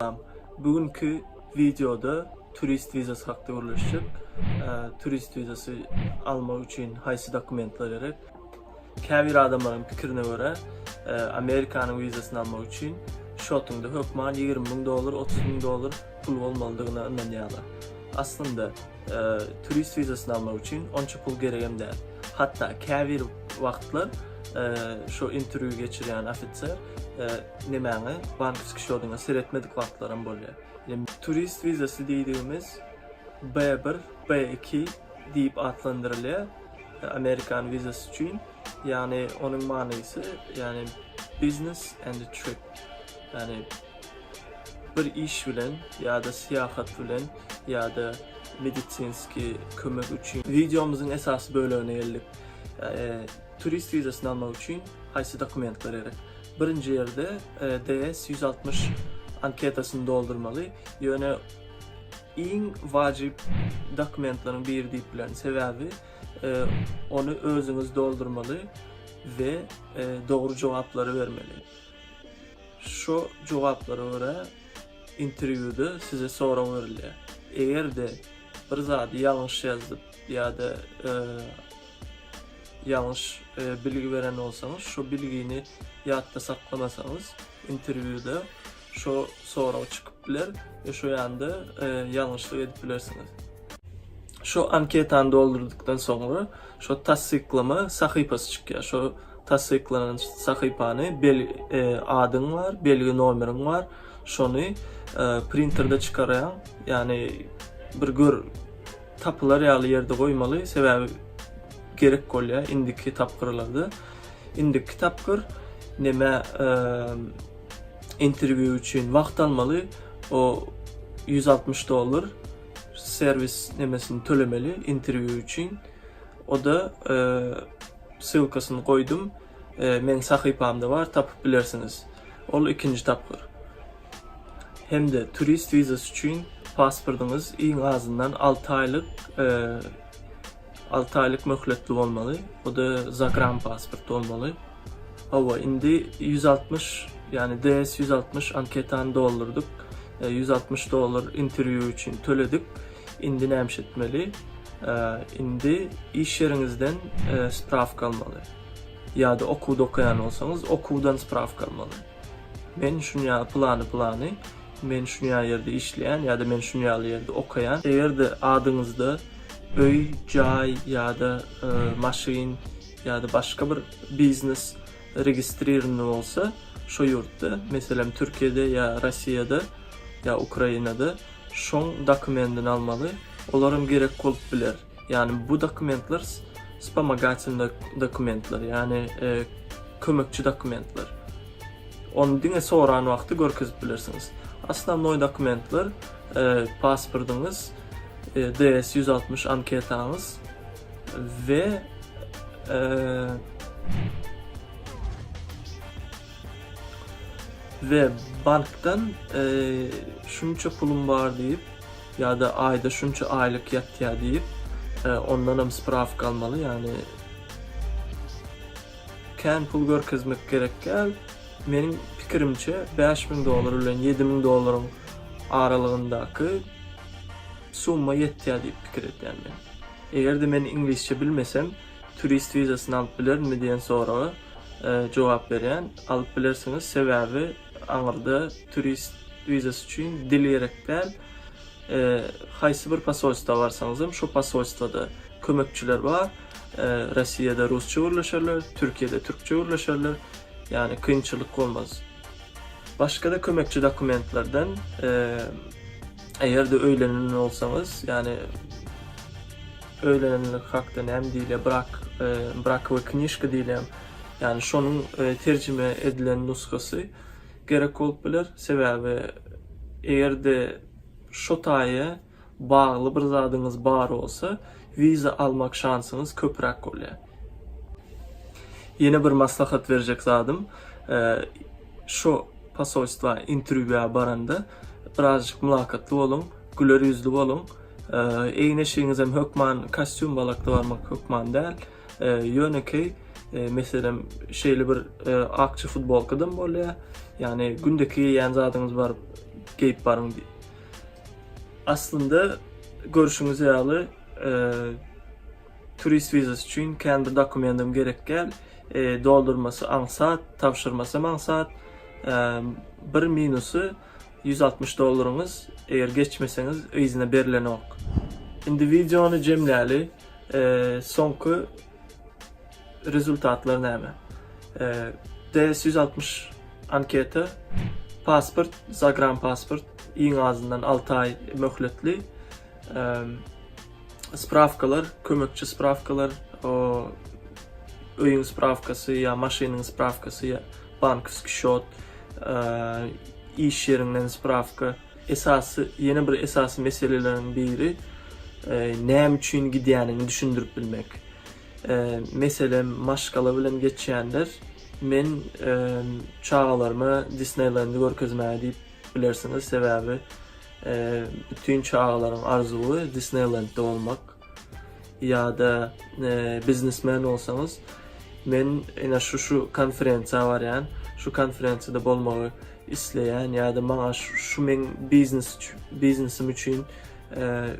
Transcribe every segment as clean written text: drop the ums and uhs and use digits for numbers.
Salam. Bu günki wideoda turist wizasy hakda gürleşjek. Turist wizasy almak üçin haýsy dokumentler gerek? Käbir adamlaryň pikirine görä, Amerikanyň wizasyny almak üçin şotuňda hökman 20 müň dollar, 30 müň dollar pul bolmalydygyna ynanýarlar. Aslynda, turist wizasyny almak üçin onça pul geregem däl. Hatda käbir wagtlar şo interwýu geçirýän ofiser nemäňe, bankowskiý şoduňa seretmedik wagtlaram bolýar. Turist wizasy diýdigimiz B-bir, B-iki diýip atlandyrylýar Amerikan wizasy üçin. Ýagny onuň manysy, ýagny business and trip. Ýagny bir iş bilen ýa-da syýahat bilen ýa-da medisinski kömek üçin. Wideomyzyň esasy bölegine geldik. Turist wizasyny almak üçin haýsy dokumentler gerek? Birinji ýerde DS 160 anketasyny doldurmaly. Ýöne iň wajyp dokumentleriň biri diýip bilerin. Sebäbi ony özüňiz doldurmaly we dogry jogaplary bermeli. Şo jogaplara görä interwýuda size sorag berilýär. Eger-de bir zady ýalňyş ýazyp ýa-da ýalňyş bilgi beren bolsaňyz, şo bilgini ýatda saklamasaňyz, interwýuda şo sorag çykyp biler we şo ýanda ýalňyşlyk edip bilersiňiz. Şo anketany doldurdykdan soňra şo tassyklama sahypasy çykýar. Şo tassyklanan sahypany bel adyň bar, belgi nomeriň bar. Şony printerde çykarýaň. Ýagny bir gör tapylar ýaly ýerde goýmaly, sebäbi gerek bolýar indiki tapgyrlarda. Indiki tapgyr neme interwýu üçin wagt almaly. O 160 dollar serwis nemesini tölemeli interwýu üçin. O-da ssylkasyny goýdum. Meň sahypamda bar, tapyp bilersiňiz. Ol ikinji tapgyr. Hem-de turist wizasy üçin pasportyňyz iň azyndan 6 aýlyk 6 aýlyk möhletli bolmaly. O-da zagran pasport bolmaly. Hawa, indi 160, ýagny DS 160 anketany doldurdyk. 160 dollar interwýu üçin töledik. Indi näme iş etmeli? Indi iş ýeriňizden sprawka almaly. Ýa-da okuwda okaýan bolsaňyz, okuwdan sprawka almaly. Men şunýa pylany-pylany, men şunýa ýerde işleýän ýa-da men şunýaly ýerde okaýan. Eger-de adyňyzda öý, jaý ýa-da maşyn ýa-da başga bir biznes registrirny bolsa şo ýurtda, meselem Türkiýede ýa Rossiýada ýa Ukrainada şoň dokumendini almaly, olaram gerek bolup biler. Ýagny bu dokumentler spomogatelny dokumentler, ýagny kömekçi dokumentler. Ony diňe soran wagty görkezip bilersiňiz. Osnownoý dokumentler pasportyňyz, DS 160 anketaňyz we we bankdan şunça pulum bar diýip ýa-da aýda şunça aýlyk ýatýar diýip ondanam sprawka almaly, ýagny kän pul görkezmek gerek däl. Meniň pikirimçe 5000 dollar bilen 7000 dollaryň aralygyndaky summa ýetýär diýip pikir edýän men. Eger-de men iňlisçe bilmesem, turist wizasyny alyp bilerinmi diýen soraga jogap berýän, alyp bilersiňiz, sebäbi aňyrda turist wizasy üçin dil gerek däl. Haýsy bir posolstwa barsaňyzam, şo posolstwada kömekçiler bar. Rossiýada rusça gürleşerler, Türkiýede türkçe gürleşerler. Ýagny kynçylyk bolmaz. Başga-da kömekçi dokumentlerden eger-de öýlenen bolsaňyz, ýagny öýlenenlik hakda näme diýilýär, brak, brakowy knişka diýilýär. Ýagny şonuň terjime edilen nusgasy gerek bolup biler. Sebäbi eger-de şo taýa bagly bir zadyňyz bar bolsa, wiza almak şansyňyz köpräk bolýar. Ýene bir maslahat berjek zadym, şo posolstwa interwýua baranda birazjyk mylakatly boluň, güler ýüzli boluň. Egin-eşigiňizem hökman kostýum balakda barmak hökman däl. Ýönekeý, meselem, şeýle bir akja futbolkadam bolýar. Ýagny gündeki geýýän zadyňyz baryp. geýip baryň diýip. Aslynda görşüňiz ýaly turist wizasy üçin kän bir dokumentam gerek däl. Doldurmasy aňsat, tabşyrmasam aňsat. Bir minusy 160 dollaryňyz eger geçmeseňiz yzyna berilenok. Indi wideony jemläli. Soňky rezultatlar näme? DS 160 anketa, pasport, zagran pasport iň azyndan 6 aý möhletli. Sprawkalar, kömekçi sprawkalar, o öýüň sprawkasy ýa maşynyň sprawkasy ýa bankowskiý şot, iş ýeriňden sprawka. Esasy, ýene bir esasy meseleleriň biri, näme üçin gidýäniňi düşündirip bilmek. Meselem, maşgala bilen geçýänler, men çagalaryma Disneýlendi görkezmäge diýip bilersiňiz, sebäbi bütin çagalaryň arzuwy Disneýlendde bolmak. Ýa-da biznesmen bolsaňyz, men ine şu-şu konferensiýa barýan, şu konferensiýada bolmagy isleýän ýa-da maňa şu meň biznes biznesim üçin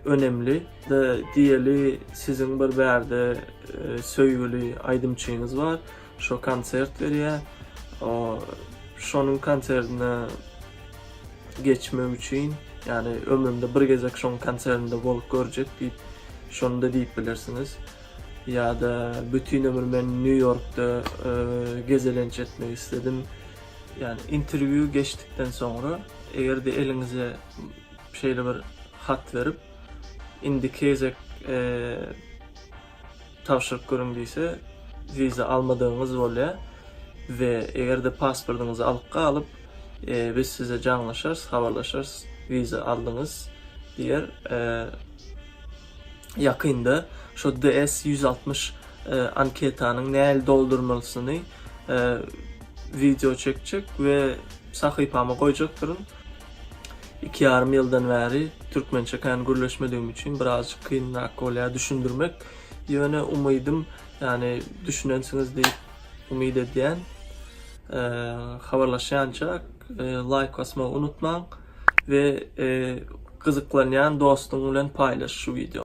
önemli. De diýeli siziň bir bärde söýgüli aýdymçyňyz bar, şo konsert berýär. O şonuň konsertine geçmek üçin, ýagny ömrümde bir gezek şoň konsertinde bolup görjek diýip, şony-da diýip bilersiňiz. Ýa-da bütin ömür men Nýu-Ýorkda gezelenç etmek isledim. Ýagny interwýu geçdikden soňra eger-de eliňize şeýle bir hat berip, indiki gezek tabşyryp görüň diýse, wiza almadygyňyz bolýar we eger-de pasportyňyzy alyp galyp, biz size jaňlaşarys, habarlaşarys, wiza aldyňyz diýer. Ýakynda şo DS 160 anketanyň nähili doldurmalysyny wideo çekjek we sahypama goýjakdyryn. Iki ýarym ýyldan bäri türkmençe kän gürleşmedigim üçin birazjyk kynrak bolýar düşündirmek. Ýöne umydym, ýagny düşünensiňiz diýip umyt edýän. Habarlaşýançak laýk basmagy unutmaň we gyzyklanýan dostuň bilen paýlaş şu wideony.